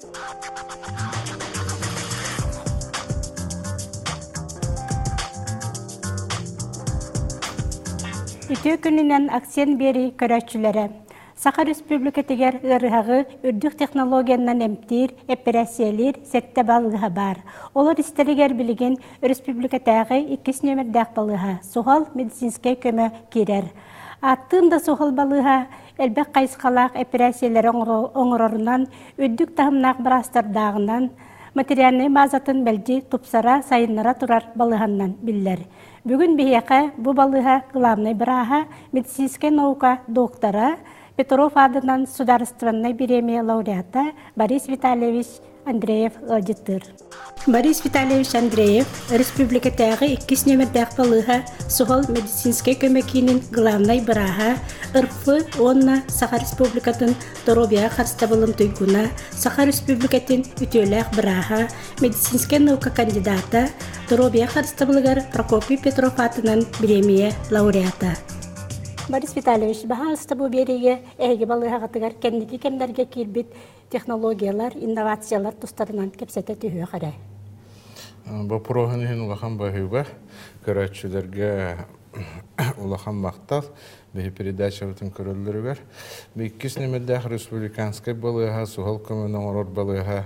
Үтүө күнүнэн акцент биэрии көрөөччүлэрэ! Саха Республикатыгар ыарыһаҕы үрдүк технологиянан эмтиир, эппэрээссийэлиир сэттэ балыыһа баар. Олор истэригэр билигин өрөспүүбүлүкэтээҕи иккис нүөмэрдээх балыыһа суһал медицинскэй көмө киирэр. Ааттыын да суһал балыыһа элбэх хайысхалаах эпэрээссийэлэри оҥорорунан, үрдүк таһымнаах быраастардааҕынан, материальнай базатын мэлдьи тупсара, сайыннара турар балыыһаннан биллэр. Бүгүн биһиэхэ бу балыыһа главнай бырааһа, медицинскэй наука доктора, Петров аатынан судаарыстыбаннай бириэмийэ лауреата Борис Витальевич Андреев ыалдьыттыыр. Борис Витальевич Андреев республикатааҕы иккис нүөмэрдээх балыыһа суһал медицинскэй көмө киинин главнай бырааһа, РФ уонна Саха Республикатын доруобуйаҕа харыстабылын туйгуна, Саха Республикатын үтүөлээх бырааһа, медицинскэй наука кандидата, доруобуйа харыстабылыгар Прокопий Петров аатынан бириэмийэ лауреата. Борис Витальевич, баһаалыста бу биэриигэ эһиги балыыһаҕытыгар кэнники кэмнэргэ киирбит технологиялар, инновациялар тустарынан кэпсэтэ түһүөх эрэ. Боппуруоһун иһин улахан баһыыба, көрөөччүлэргэ улахан махтал. Биһи передачабытын көрөллөрүгэр. Иккис нөмердээх республиканскай балыыһа, суһал көмөнү оҥорор балыыһа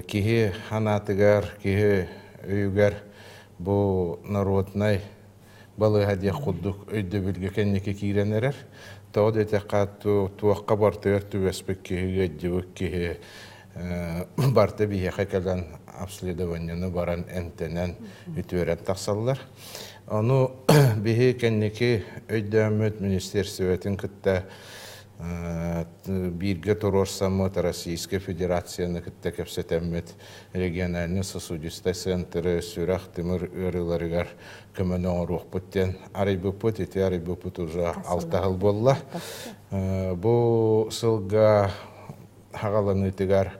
киһи ханаатыгар, киһи өйүгэр бу народнай балыыһа диэх курдук өйдөбүлгэ кэнники киирэн эрэр. Тоҕо диэтэххэ, туохха бартыгар түбэспит киһи, ыалдьыбыт киһи барыта биһиэхэ кэлэн обследованиены баран эмтэнэн үтүөрэн тахсаллар. Ону биһи кэнники өйдөөммүт министиэрстибэтин кытта бииргэ туруорсаммыт Российскай Федерацияны кытта кэпсэтэммит региональный сосудистай центры сүрэх-тымыр ыарыыларыгар көмөнү оҥоруохпут диэн арыйбыппыт. Ити арыйбыппыт уже алта сыл буолла. Бу сылга хаҕаланыытыгар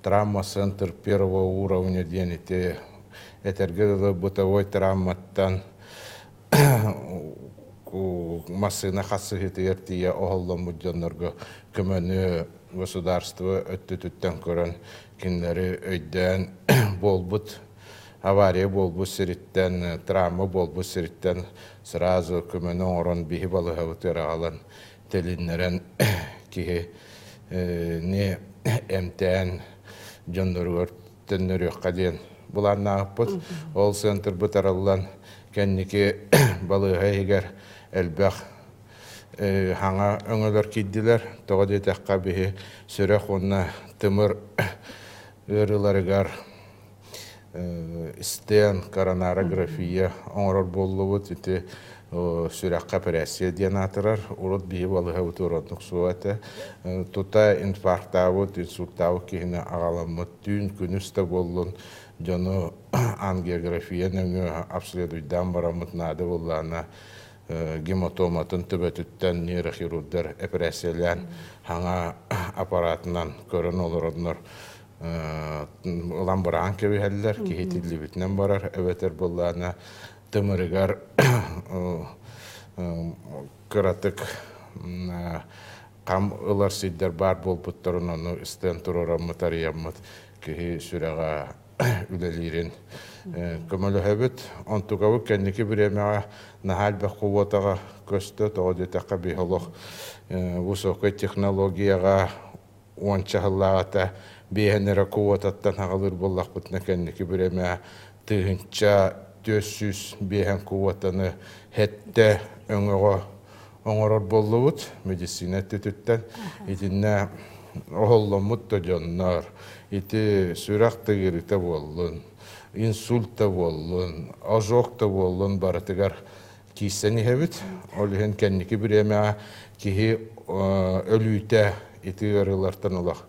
травма центр первого уровня диэн ити этэргэ дылы бытовой травматтан массыына хасыһыытыгар тиийэ оһолломмут дьоннорго көмөнү государство өттүтүттэн көрөн кинилэри өйдөөн буолбут авария буолбут сириттэн травма буолбут сириттэн сразу көмөнү оҥорон биһи балыһабытыгар аҕалан тилиннэрэн киһи не эмтээн дьонноругар төннөрүөххэ диэн былааннаабыппыт. Ол центрбыт арыллан кэнники балыыһа иһигэр элбэх хаҥа өҥөлөр киирдилэр. Тоҕо диэтэххэ биһи сүрэх уонна тымыр ыарыыларыгар стен, коронарография оҥорор буоллубут. Ити сүрэххэ эпэрээссийэ диэн аатырар. Урут биһи балыыһабыт оннук суох этэ. Тута инфарктаабыт, инсультаабыт киһини аҕаламмыт түүн күнүс да буоллун дьону ангиография нөҥүө обследуйдаан бараммыт наада буоллаҕына гематоматын төбөтүттэн нейрохирурдар эпэрээссийэлээн хаҥа аппаратынан көрөн олороннор ылан быраҕан кэбиһэллэр, киһи тиллибитинэн барар, эбэтэр буоллаҕына тымырыгар кыратык хам ылар сирдэр баар буолбуттарын ону стенд туруораммыт, арыйаммыт киһи сүрэҕэ үлэлиирин көмөлөһөбүт. Онтукабыт кэнники бириэмэҕэ наһаа элбэх кубуотаҕа көстө, тоҕо диэтэххэ биһи олох высокай технологияҕа уонча сыллааҕыта биэһэн эрэ квотаттан аҕалыыр буоллахпытына кэнники бириэмэ 1405 квотаны хэттэ өҥөҕө оҥорор буоллубут медицина өттүтүттэн итиннэ оһолломмут да дьоннор ити сүрэх тыгырыта буоллун инсульт да буоллун ожог да буоллун барытыгар киирсэн иһэбит. Ол иһин кэнники бириэмэҕэ киһи өлүүтэ ити ыарыылартан олох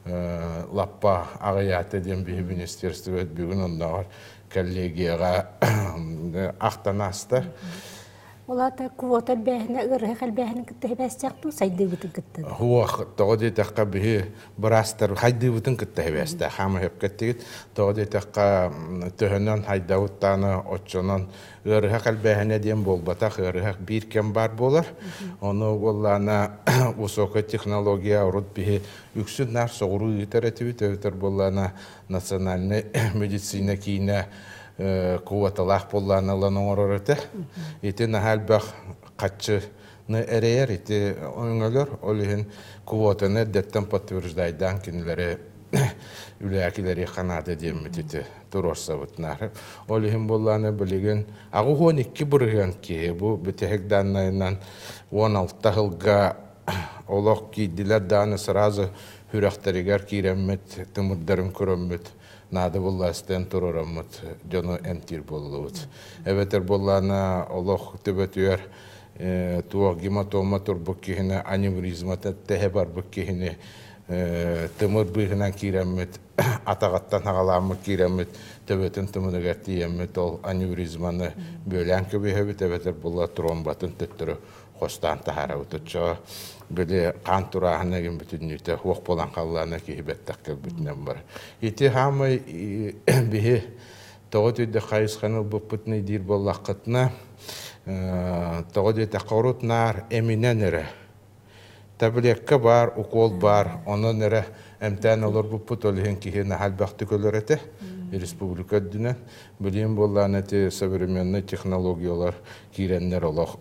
лаппа аҕыйаата диэн биһи министерствобыт бүгүн оннооҕор коллегияҕа ахтан ааста. Ол аата квота элбээһинэ, ыарыһах элбээһинин кытта сибээстээх дуу, сайдыыбытын кытта дуу? Суох, тоҕо диэтэххэ биһи быраастар хайдыыбытын кытта сибээстээх. Хаама сөпкө Тоҕо диэтэххэ төһөнөн хайдабыт даҕаны оччонон ыарыһах элбээһинэ диэн буолбатах, ыарыһах биир кэм баар буолар. Ону буоллаана высокая технология урут биһи үксүн наар соҕуруу ыытар этибит, эбэтэр буоллаана национальнай медицина киинэ квоталаах буоллаана ылан оҥорор этэ. Ити наһаа элбэх харчыны эрэйэр ити өҥөлөр, ол иһин квотаны эрдэттэн подтверждайдаан кинилэри үлээкилэри ханаада диэммит ити туруорсабыт наар. Ол иһин буоллаана билигин 82% киһи бу бүтэһик дааннайынан 16 сылга олох киирдилэр даҕаны сразу сүрэхтэригэр киирэммит, тымырдарын көрөммүт, наада буоллаастан туруораммыт дьону эмтиир буоллубут. Эбэтэр буоллаана олох төбөтүгэр туох гематома турбут киһини, аневризмата тэһэ барбыт киһини тымыр быыһынан киирэммит, атаҕыттан аҕалааммыт киирэммит, төбөтүн тымырыгар тиийэммит ол аневризманы бүөлээн кэбиһэбит эбэтэр була тромбатын төттөрү хостоон таһаарабыт. Оччоҕо били хаан турааһына игин бүтүннүүтэ суох буолан халлаана киһи бэттэх кэлбитинэн бар. Ити хаамай биһи тоҕо түрдэ хайысханы ылбыппытын диир буоллаххытына, тоҕо диэтэххэ урут наар эминэн эрэ таблетка баар, укол баар, онон эрэ эмтээн олорбуппут, ол иһин киһи наһаа элбэхтик өлөр этэ республика үрдүнэн. Билигин буоллаан эти современный технологиялар киирэннэр олох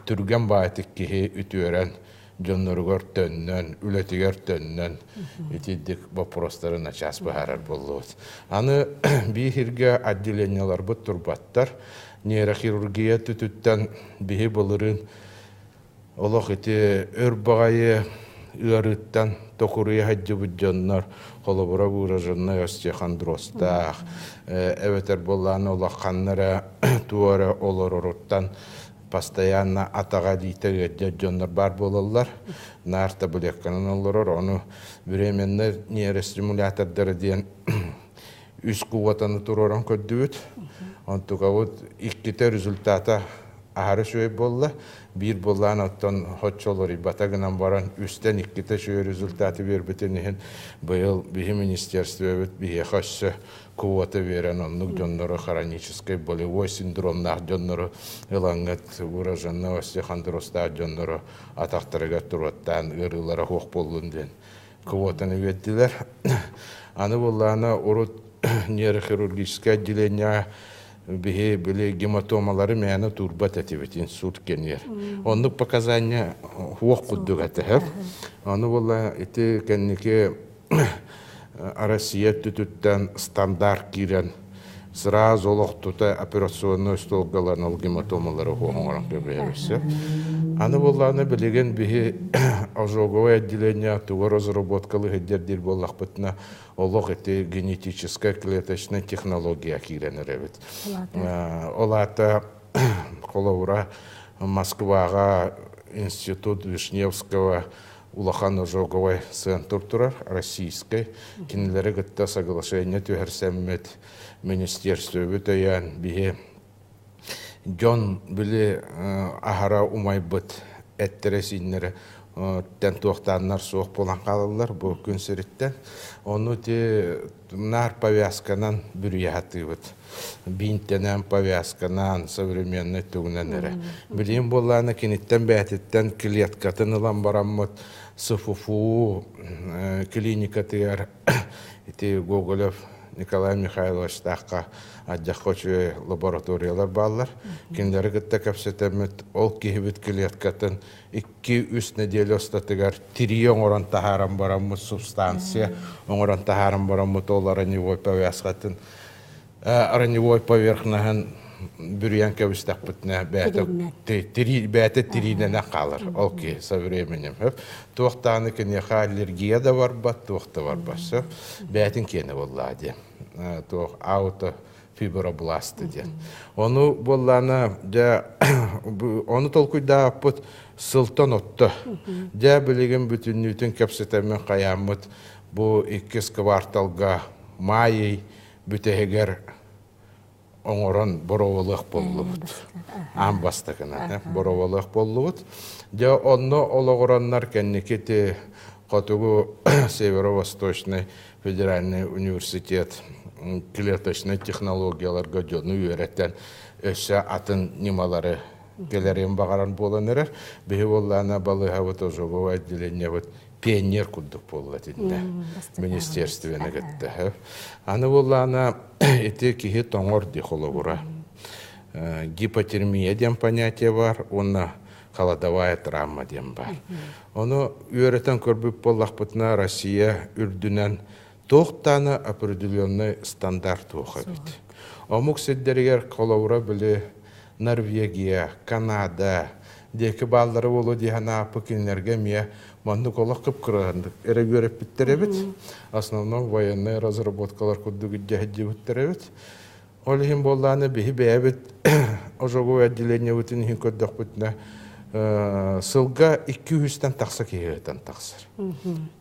түргэн баайтык киһи үтүөрэн дьонноругар төннөн, үлэтигэр төннөн итидик боппуруостары начаас быһаарар буоллубут. Аны биир отделениеларбыт турбаттар. Нейрохирургия түтүттэн биһи былырыын олох ити өр баҕайы ыарыыттан токуруйа сылдьыбыт дьоннор холобура выраженный остеохондрозтаах эбэтэр буоллаҕына улаханнара туора олороруттан постоянно атаҕа илиитэ ыалдьар дьоннор баар буолаллар наар таблетканан олорор ону временный нейростимулятордара диэн үс кубатаны туруоран көрдүбүт. Онтукабыт иккитэ результата аһары үчүгэй буолла. Биир буоллаан оттон хоччо уларыйбата гынан баран үстэн иккитэ үчүгэй результаты биэрбитин иһин быйыл биһи министерствобыт биһиэхэ өссө квота биэрэн оннук дьоннору хроническай болевой синдромнаах дьоннору ылаҥҥыт выраженный остеохондрозтаах дьоннору атахтарыгар туруоттаан ыарыылара суох буоллун диэн квотаны биэрдилэр. Аны буоллаҕына урут нейрохирургическай отделение биһи били гематомалары мээнэ туурбат этибит инсульт кэнниэр. Оннук показания суох курдук этэ. Аны буолла ити кэнники Россия өттүтүттэн стандарт киирэн сразу олохтута операционный столгалар ол гематомалары оҥорон кэбиһэбит. Аны буоллаҕына билигин биһи ожоговое отделение тугу разработкалы сылдьар диир буоллахпытына олох ити генетическая клеточная технология киирэн эрэбит. Ол аата холобура Москваҕа институт Вишневского улахан ожоговай центр турар, российскай. Кинилэри кытта соглашение түһэрсэммит, министерствобыт өйөөн биһи дьон били аһара умайбыт эттэрэ-сииннэрэ тэн туохтааннар суох буолан хаалаллар бу күн сириттэн. Ону ти наар повязканан бүрүйэ сатыыбыт. Биинтэнэн, повязканан, современный тугунан эрэ. Билигин буоллаҕына киниттэн бэйэтиттэн клеткатын ылан бараммыт СФФУ клиникатыгар ити Гоголев Николай Михайловичтаахха адьахха үчүгэй лабораториялар бааллар. Кинилэри кытта кэпсэтэммит ол киһибит клеткатын 2-3 нэдиэлэ устатыгар тирии оҥорон таһааран бараммыт субстанция оҥорон таһааран бараммыт ол раневой повязкатын раневой поверхноһын бүрүйэн кэбистэхпитинэ бэйэтэ бэйэтэ тириинэнэ хаалар ол киһи со временем туох даҕаны киниэхэ аллергия да барбат туох да барбат сөп бэйэтин киэнэ буоллаҕа диэн туох ауто фибробласты диэн. Ону буоллаана дьэ ону толкуйдаабыппыт сылтан отто. Дьэ билигин бүтүннүүтүн кэпсэтэммин хайааммыт бу иккис кварталга маай бүтэһигэр оҥорон боруобалыах буоллубут. Аан бастакынан боруобалыах буоллубут. Дьэ онно олоҕураннар кэнники ити Хотугу Северо-Восточный федеральный университет клеточнай технологияларга дьону үөрэтэн өссө атын ньымалары кэлэриэн баҕаран буолан эрэр. Биһи буоллаана балыыһабыт ожоговое отделениебыт пионер курдук буолла итиннэ министерствоны кытта. Аны буоллаана ити киһи тоҥор ди холобура. Гипотермия диэн понятие бар уонна холодовая травма диэн бар. Ону үөрэтэн көрбүт буоллахпытына Россия үрдүнэн туох даҕаны определенный стандарт суох эбит. Омук сирдэригэр холобура били Норвегия, Канада диэки бааллара буолуо дии санааппыт кинилэргэ эмиэ маннык олох кып-кыраһындык эрэ үөрэппиттэр эбит. Основном военные разработкалар курдук илдьэ сылдьыбыттар эбит. Ол иһин буоллаҕына биһи бэйэбит ожоговое отделениебытын иһин көрдөхпүтүнэ сылга 200-тэн тахса киһи ыытан тахсар.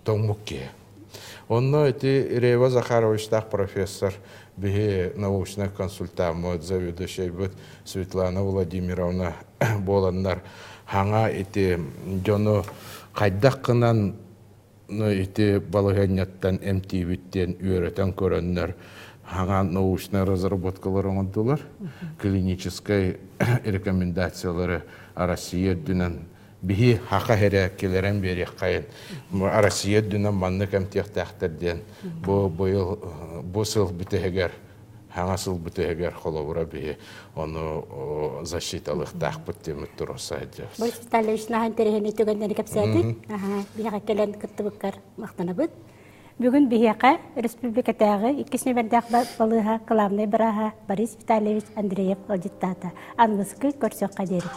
Тоҥмут киһи. Онно ити Рева Захаровичтаах профессор биһи научнай консультаммыт, заведующайбыт Светлана Владимировна буоланнар хаҥа ити дьону хайдах гынан ити балаһыанньаттан эмтиибит диэн үөрэтэн көрөннөр хаҥа научнай разработкалар оҥордулар. Клиническай рекомендациялары Россия үрдүнэн биһи хаха эрэ килэрэн биэриэххэйин Россия үрдүнэн маннык эмтиэхтээхтэр диэн бу быйыл бу сыл бүтэһигэр хаҥа сыл бүтэһигэр холобура биһи ону защиталыахтаахпыт диэмит туруорса сылдьабыт. Борис Витальевич наһаа интэриэһинэй түгэннэри кэпсээтик. Биһиэхэ кэлэн кыттыбыккар махтанабыт. Бүгүн биһиэхэ республикатааҕы иккис нүмердээх балыыһа кылаабынай бырааһа Борис Витальевич Андреев ыалдьыттаата. Аныгыскы көрсүөххэ диэри.